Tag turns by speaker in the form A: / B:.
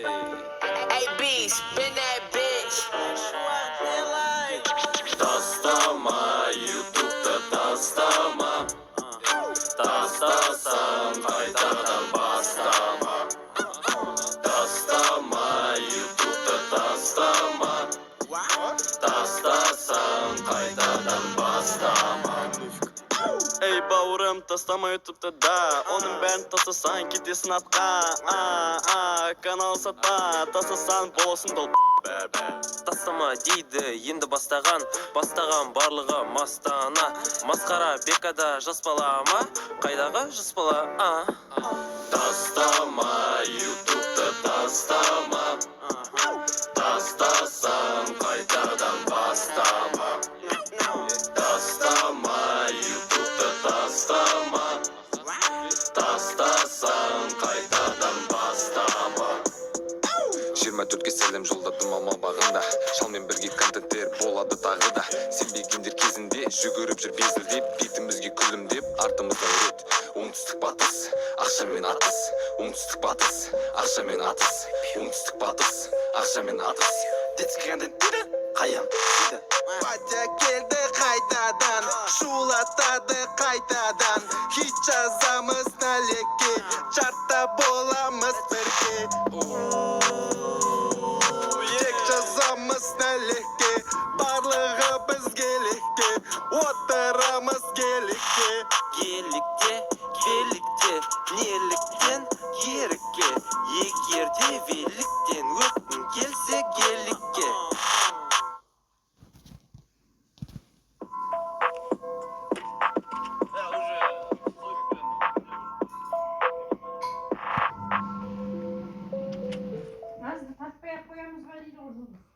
A: AB, spin that bitch.
B: Тастама ютубты, тастама. Тастасаң, қайтадан бастама. Тастама ютубты, тастама. Тастасаң, қайтадан бастама.
C: Ей, бауырым, тастама ютубты да. Оның бәрін тастасаң, кетесің атқа. А, а, канал сатпа. Тастасаң, боласың дол.
D: Тастама дейді енді бастаған. Бастаған барлығы мастана. Масқара бекада жас бала ма? Қайдағы жас бала, а?
B: Тастама ютубты, тастама. Тастасаң, қайтадан бастама. Тастама ютубты, тастама. Тастасаң, қайтадан бастама.
E: 24-ке сәлем жолдадым алма бағында. Шалмен бірге контенттер болады тағы да. Сенбегендер кезінде жүгіріп жүр безілдеп. Бетімізге күлімдеп, артымыздан рет. Оңтүстік батыс, ақшамен атыс. Оңтүстік батыс, ақшамен атыс. Оңтүстік батыс, ақшамен атыс.
C: Детский контент дейді, қаян дейді.
F: Батя келді қайтадан, шулатады қайтадан. Хит жазамыз налегке, чартта боламыз бірге. Тек жазамыз налегке, барлығы бізге лекке. Отырамыз геликке.
D: Геликте, великте, неліктен ерікке? Егер де великтен өткің келсе геликке.
G: Назды тартпай ақ қоямыз ба дейді ғой, Жұлдыз.